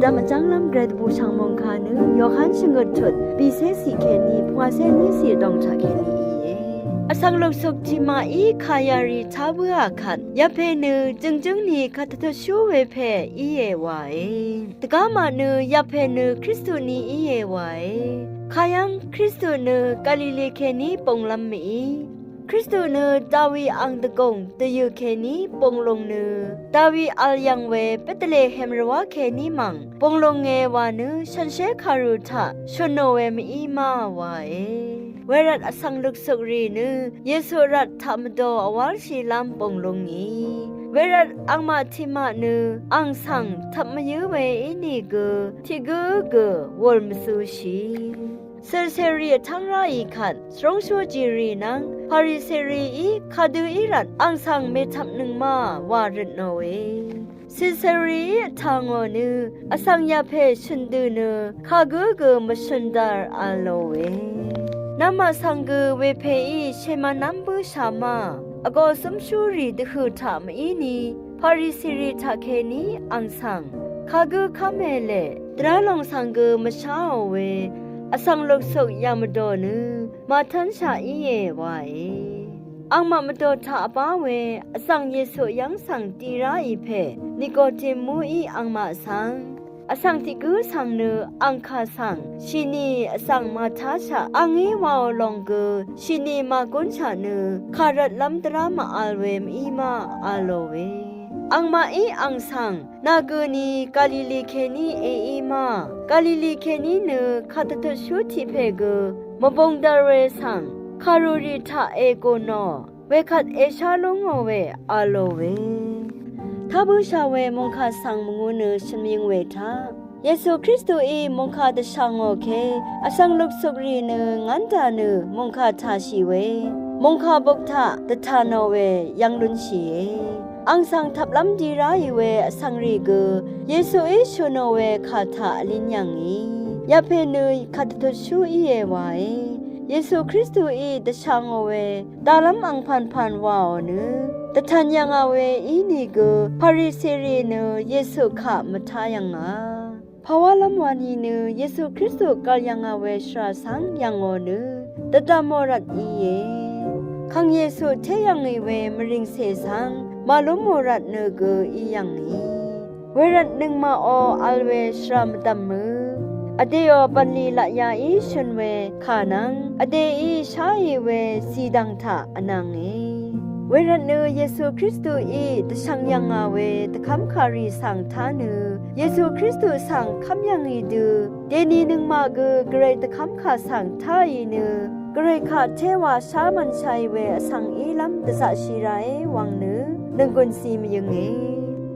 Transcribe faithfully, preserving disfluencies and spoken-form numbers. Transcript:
Dvm vjv́nglv́m gvray dvbùshv̀ng mòngkà nø Yohan shvngøt tut bìcé ciq kèní pvngwàcé vní ciq vdòng taq kèní íe. Vsvng luksuk tiqmaqí kà yarì tá bǿà kvt yapè nø jø̀ngjǿng ni kàdvtutshú we pè íe wae. Dvgá maq nø yapè nø Kristu ni íe wae. Kàyv́ng Kristu nø Galili kèní bunglv́m mìí. Kristu nø Dawi ang dvgùng dvyø̀ kèní bung lung nø Dawi vl yv̀ng we Betlehem rvwá kèní mv̀ng bung lunge wa nø shànshér kàru taq shø̀nò we mv-í ma wae. Wervt vsvng luksuk rì nø Yesu rvt taq mvdò vwálshìlv́m bung lung ngì. Wervt angmaq tiqmaq nø ang svng tvp mvyǿ we ínìgø tiq gǿ gø wùl mvzúshì. Cìlcèrì vtv́ng ráì kvt svrúngshú jìrì nvng Parisirií kadø í rvt ang svng mètvpnøng ma wa røtnòe. Cìlcèrìí vtà ngò nø vsvng yapè shø̀n dø nø kagǿ gø mvshø̀n dvr v̄l lòe. Namaq svng gø wepèí shèmvnv́m bǿshà ma vgō zǿmshúrì dvhø̀ taq mv-í ni Parisirì taqkèní ang svng kagǿ kv́me lè dvrá lòng svng gø mvsháò we vsvng luksuk yv̀ng mvdò nø màtv́nshaq íe wae. Angmaq mvdò taq vbá we vsvng Yesu yv́ng svng tiq ráì pè Nikodim mú í angmaq svng vsvng tiq gǿ svng nø ang kà svng shìnì vsvng màtáshaq angí waò lòng gø shìnì màgúnshaq nø kà rvtlv́m dvrá màvl we mv-í ma v̄l lòe. Angmaqí ang svng nà gø̀ ni Galili kèní èí ma. Galili kèní nø kàdvtutshú tiq pè gø mvbung dvr we svng kàrùrì taq ègù nò wekvt èshá lú ngò we v̄l lòe. Tá bǿshà we mòngkà svng mvngū nø shvmyøng we taq Yesu Kristuí mòngkà dvshà ngò ke vsvng luksuk rì nø ngv́n dà nø mòngkà tàshì we mòngkà buk taq dvtà nò we yv́ng lúnshìe. Ang svng tvplv́m di ráì we vsvng rì gø Yesuí shø̀nò we kà taq vlín yv̀ngì. Yapè nø kàdvtutshú íe wae. Yesu Kristuí dvshà ngò we dalv́m angpànpàn waò nø dvtv̀n yv̀ngà we ínìgø Parisirì nø Yesu kaq mvtá yv̀ngà. Pàwálv́m wani nø Yesu Kristu gv̀l yv̀ngà we shvra svng yv̀ngò nø dvdv̀mò rvt íe. Kàng Yesu té yv̀ngì we mvrìngcè svng màlúmò rvt nø gø í yv̀ngì. Wervt nøngmaqò vl we shvra mvdv̀mø vdèò bv̀nlì laqyaí shø̀n we kà nvng vdèí sháì we zìdv̀ng taq vnvnge. Wervt nø Yesu Kristuí dvshvng yv̀ngà we dvkv́mkàrì svng tá nø Yesu Kristu svng kv́m yv̀ngì dø dèni nøngmaq gø gvray dvkv́mkà svng táì nø gvray kaq téwa shá mv̀nshàì we vsvng ílv́m dvzaqshì raé wvng nø nønggùnzí mvyǿnge.